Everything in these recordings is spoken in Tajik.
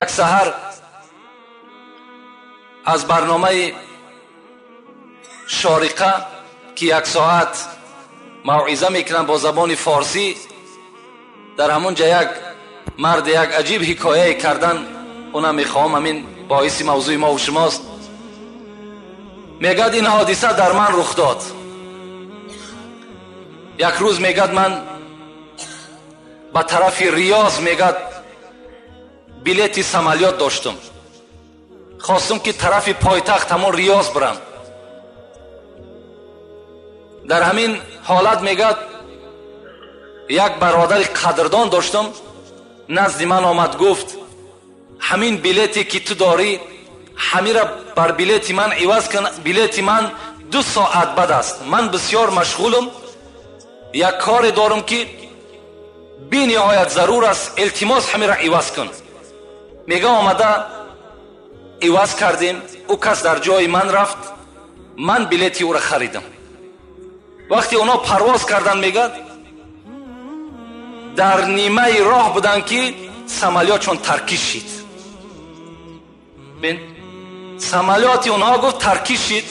Як саҳар аз барномаи Шориқа ки як соат мавъиза мекунам бо забони форсӣ, дар ҳамон ҷа як мард як аҷиб ҳикояе кардан, онам мехоҳам ҳамин боиси мавзӯи мо ва шумост. Мегӯяд ин ҳодиса дар ман рух дод. Як рӯз мегӯяд ман ба тарафи Риёз мегӯяд билети самолёт доштам, хостам ки тарафи пойтахт ҳамон Риёз бирам. Дар ҳамин ҳолат мегӯяд як бародари қадрдон доштам, назди ман омад, гуфт ҳамин билете ки ту дорӣ ҳамира бар билети ман иваз кун, билети ман 2 соат баъд аст, ман бисёр машғулам, як коре дорам ки бениҳоят зарур аст, илтимос ҳамира иваз кун. Мега омада иваз кардем, ӯ кас дар ҷои ман рафт, ман билети ӯро харидам. Вақте онҳо парвоз карданд, мегӯяд дар нимаи роҳ буданд ки самолётшон таркиш шид. Бин, самолёти онҳо гуфт таркиш шид,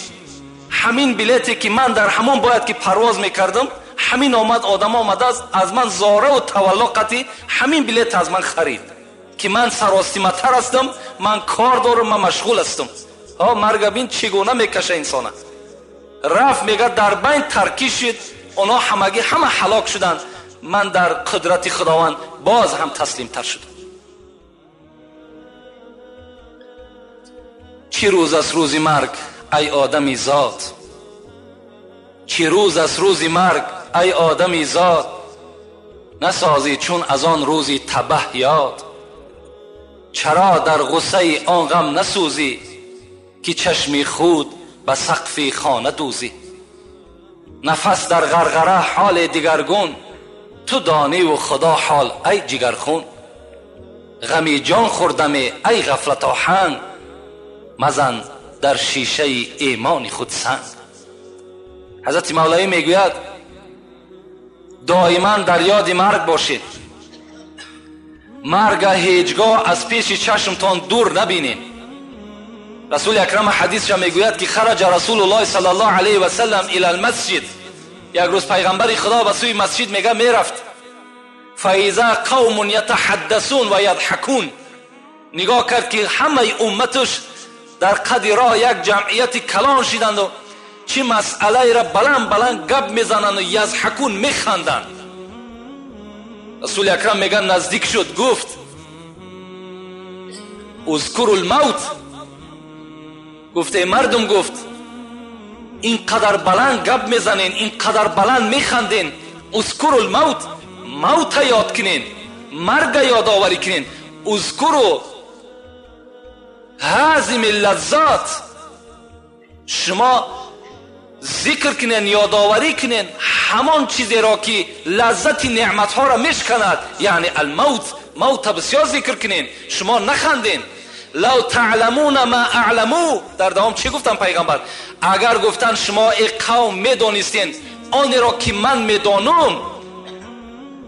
ҳамин билете ки ман дар ҳамон бояд ки парвоз мекардам, ҳамин омад, одам омадааст аз ман зораву тавалло қатӣ ҳамин билет аз ман харид ки ман саростиматар ҳастам, ман кор дорам, ман машғул ҳастам. Ҳо, марга бин чӣ гуна мекаша инсона. Рафт, мегӯяд дар байн таркиш шид, онҳо ҳамагӣ ҳама ҳалок шуданд, ман дар қудрати Худованд боз ҳам таслимтар шудам. Чӣ рӯз аст рӯзи марг ай одами зод, чӣ рӯз аст рӯзи марг ай одами зод, насозӣ чун аз он рӯзи табаҳ ёд. Чаро дар ғуссаи он ғам насӯзӣ, ки чашми худ ба сақфи хона дӯзӣ. Нафас дар ғарғара ҳоли дигаргун, ту дониву худо ҳол ай ҷигархун. Ғами ҷон хӯрдаме ай ғафлат оҳанг, мазан дар шишаи имони худ санг. Ҳазрати Мавлавӣ мегӯяд доиман дар ёди марг бошед, марга ҳеҷгоҳ аз пеши чашмтон дур набинед. Расули акрам ҳадисша мегӯяд ки хараҷа Расулуллоҳ саллаллоҳу алайҳи васаллам илал масҷид. Як рӯз пайғамбари Худо ба сӯи масҷид мега мерафт. Фаиза қавмун ятаҳаддасун ва ядҳакун. Нигоҳ кард ки ҳамаи умматаш дар қади роҳ як ҷамъияти калон шиданду чӣ масъалаеро баланд баланд гап мезананду язҳакун механданд. Расули акрам мега наздик шуд, гуфт узкуру лмавт. Гуфт эй мардум, гуфт ин қадар баланд гап мезанен, ин қадар баланд механден, узкуру лмавт, мавта ёд кунен, марга ёдоварӣ кунен. Узкуру ҳазими лаззат, шумо зикр кунен, ёдоварӣ кунен ҳамон чизеро ки лаззати неъматҳоро мешканад, яъне алмавт, мавта бисёр зикр кунен, шумо наханден. Лав таъламуна ма аъламу. Дар давом чӣ гуфтан пайғамбар? Агар гуфтан шумо эй қавм медонистен онеро ки ман медонам,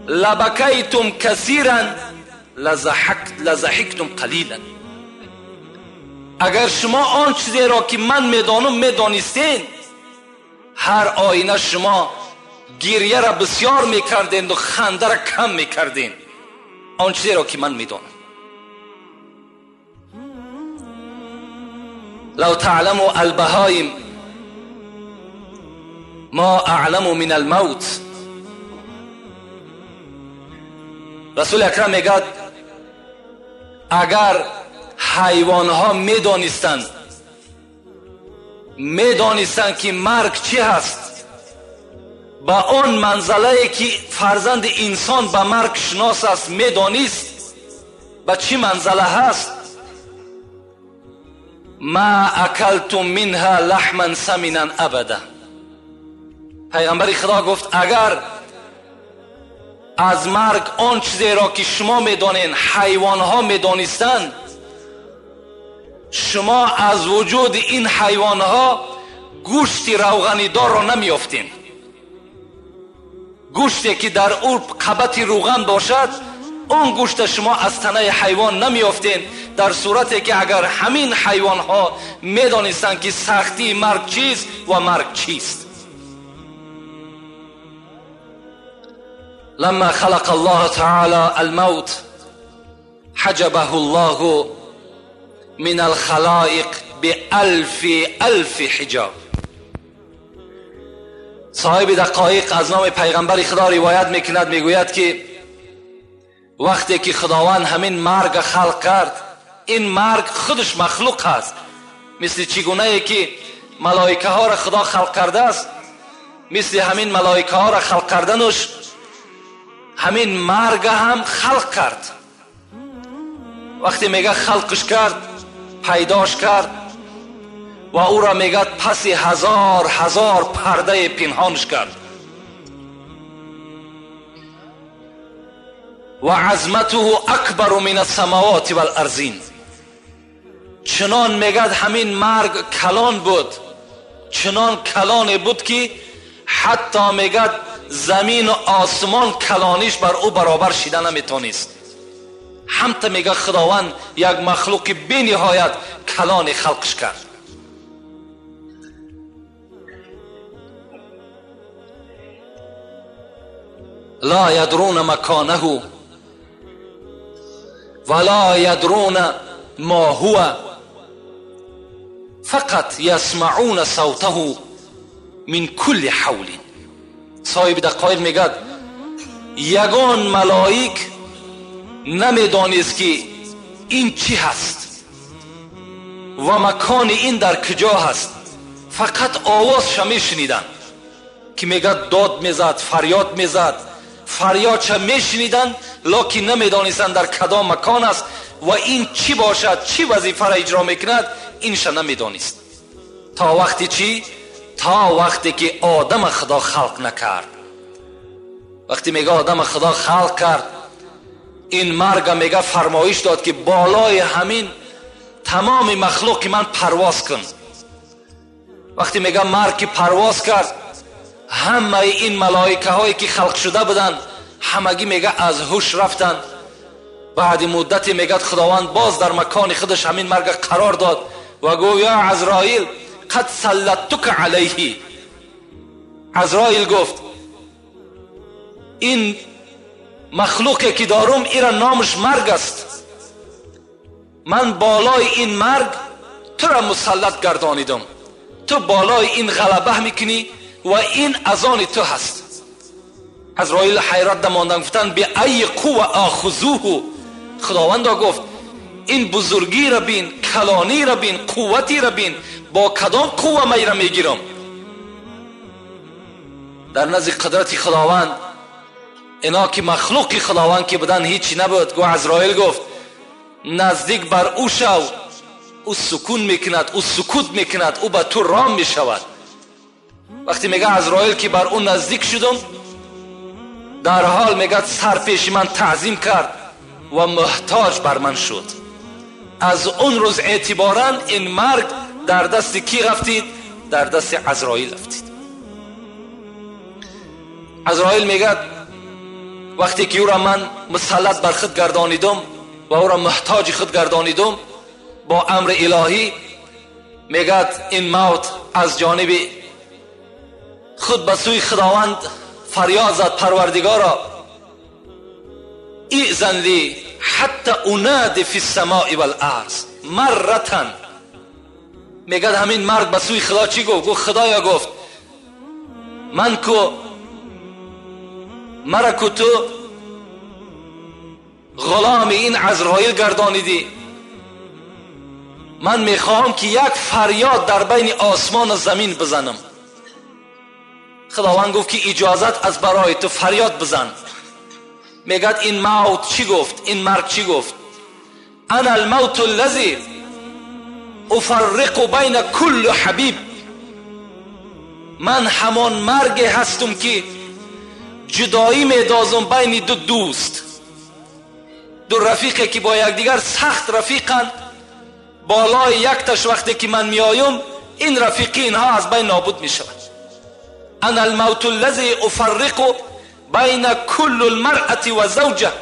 лабакайтум касиран лазаҳиктум қалилан. Агар шумо он чизеро ки ман медонам медонистен, ҳар оина шумо гирьяро бисёр мекарденду хандаро кам мекарден. Он чизеро ки ман медонам. Лав таъламу албаҳоим ма аъламу мин алмавт. Расули акрам мегӯяд агар ҳайвонҳо медонистанд ки марг чӣ ҳаст, ба он манзалае ки фарзанди инсон ба марг шинос аст медонист, ба чӣ манзала ҳаст, ма акалтум минҳа лаҳман саминан абада. Пайғамбари Худо гуфт агар аз марг он чизеро ки шумо медонед ҳайвонҳо медонистанд, шумо аз вуҷуди ин ҳайвонҳо гӯшти равғанидорро намеёфтед. Гӯште ки дар ӯ қабати рӯған бошад, он гӯшта шумо аз танаи ҳайвон намеёфтен, дар сурате ки агар ҳамин ҳайвонҳо медонистанд ки сахтии марг чист ва марг чист. لما خلق الله تعالى الموت حجبه الله من الخلائق بألف ألف حجاب. صاحب دقایق از نام پیغمبر خدا روایت میکند، میگوید که وقتی که خداوند همین مرگ خلق کرد، این مرگ خودش مخلوق هست. مثل چگونه ای که ملائکه ها را خدا خلق کرده است، مثل همین ملائکه ها را خلق کردنش همین مرگ هم خلق کرد. وقتی میگه خلقش کرد، پیداش کرد و او را میگه پس هزار هزار پرده پنهانش کرد. و عظمته اکبر من السماوات والارضین. چنان میگه همین مرگ کلان بود، چنان کلان بود که حتی میگه زمین و آسمان کلانیش بر او برابر شیده نمیتونست. همتا میگه خداوند یک مخلوق بی نهایت کلان خلقش کرد. لا یدرون مکانه ولا یدرون ما هو فقط یسمعون صوته من کل حول. صاحب دقایق میگه یگان ملائک نمیدانست که این چی هست و مکان این در کجا هست، فقط آوازش میشنیدن که میگه داد میزد، فریاد میزد، فریادش میشنیدن، لکن نمیدانستند در کدام مکان است و این چی باشد، چی وظیفه را اجرا میکند، اینش نمیدانست. تا وقتی چی؟ تا وقتی که آدم خدا خلق نکرد. وقتی میگه آدم خدا خلق کرد، این مرگ میگه فرمایش داد که بالای همین تمام مخلوق من پرواز کن. وقتی میگه مرگ که پرواز کرد، همه این ملائکه هایی که خلق شده بودند همگی میگه از هوش رفتن. بعد مدتی میگه خداوند باز در مکان خودش همین مرگ قرار داد و گفت یا عزرائیل قد سلطتک علیه. عزرائیل گفت این مخلوقی که دارم ایرا نامش مرگ است، من بالای این مرگ تو را مسلط گردانیدم، تو بالای این غلبه میکنی و این از آن تو هست. عزرائیل حیرت ماندن، گفتن به ای قوه آخذوه. خداوند گفت این بزرگی را بین، کلانی را بین، قوتی را بین، با کدام قوه من را میگیرم؟ در نزد قدرت خداوند اینا که مخلوق خداوند که بودن هیچی نبود. گو عزرائیل گفت نزدیک بر او شو، او سکون میکند، او سکوت میکند، او به تو رام میشود. وقتی میگه عزرائیل که بر او نزدیک شدم، در حال میگه سر پیش من تعظیم کرد و محتاج بر من شد. از اون روز اعتباراً این مرگ در دست کی رفتید؟ در دست عزرائیل رفتید. عزرائیل میگه وقتی که او را من مسلط بر خود گردانیدم و او را محتاج خود گردانیدم با امر الهی، میگه این موت از جانب خود به سوی خداوند فریاد زد، پروردگارا ایذن لی حتی انادی فی السماء والارض مرة. میگه همین مرگ به سوی خدا چی گفت؟ گفت خدایا، گفت من کو مرا کو تو غلام این عزرائیل گردانیدی، من میخواهم که یک فریاد در بین آسمان و زمین بزنم. خداوند گفت که اجازت از برای تو، فریاد بزن. میگد این موت چی گفت؟ این مرگ چی گفت؟ انا الموت الذی افرق بین کل حبیب. من همان مرگ هستم که جدایی میدازم بین دو دوست، دو رفیقی که با یکدیگر سخت رفیقند. بالای یک تش وقتی که من میایم، این رفیقی اینها از بین نابود میشود. انا الموت الذی افرق بین کل المرأة و زوجه.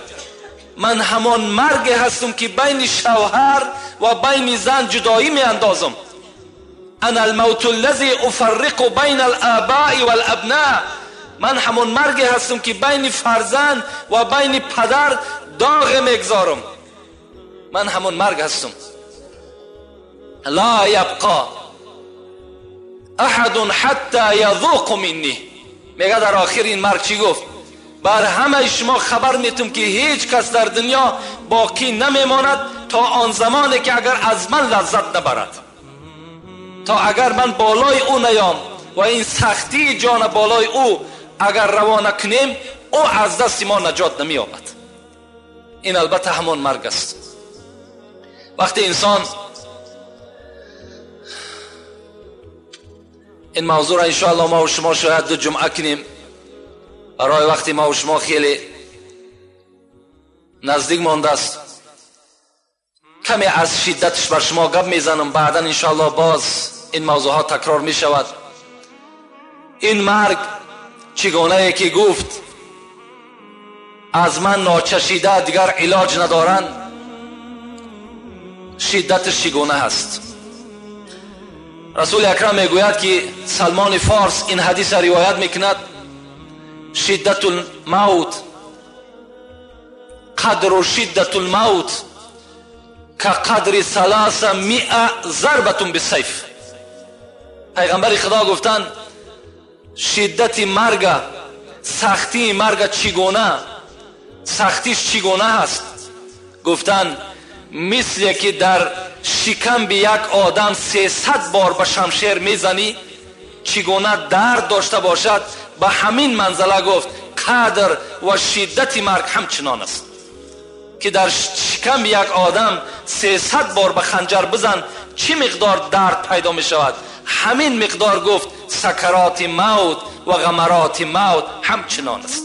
من همان مرگ هستم که بین شوهر و بین زن جدایی می اندازم. انا الموت الذی افرق بین الآباء والابناء. من همان مرگ هستم که بین فرزند و بین پدر داغ میگذارم. من همان مرگ هستم. لا یبقا احد حتی یذوق منی. میگه در آخر این مرگ چی گفت؟ بر همه شما خبر میتم که هیچ کس در دنیا باقی نمیماند تا آن زمانی که اگر از من لذت نبرد، تا اگر من بالای او نیام و این سختی جان بالای او اگر روانه کنیم، او از دست ما نجات نمییابد. این البته همان مرگ است. وقتی انسان این موضوع را انشاءالله ما و شما شاید دو جمعه کنیم، برای وقتی ما و شما خیلی نزدیک مانده است، کمی از شدتش بر شما گپ میزنم، بعدا انشاءالله باز این موضوع ها تکرار می شود. این مرگ چگونه که گفت از من ناچشیده دیگر علاج ندارند، شدتش چگونه هست؟ رسول اکرم میگوید که سلمان فارس این حدیث را روایت میکند: شدت الموت قدر شدت الموت كقدر 300 ضربة بالسیف. پیغمبر خدا گفتند شدت مرگ، سختی مرگ چگونه، سختیش چگونه هست؟ گفتند مثل که در شکم به یک آدم 300 بار به شمشیر میزنی چگونه درد داشته باشد، به همین منزله گفت قدر و شدت مرگ همچنان است که در شکم یک آدم 300 بار به خنجر بزن چی مقدار درد پیدا می شود، همین مقدار گفت سکرات موت و غمرات موت همچنان است.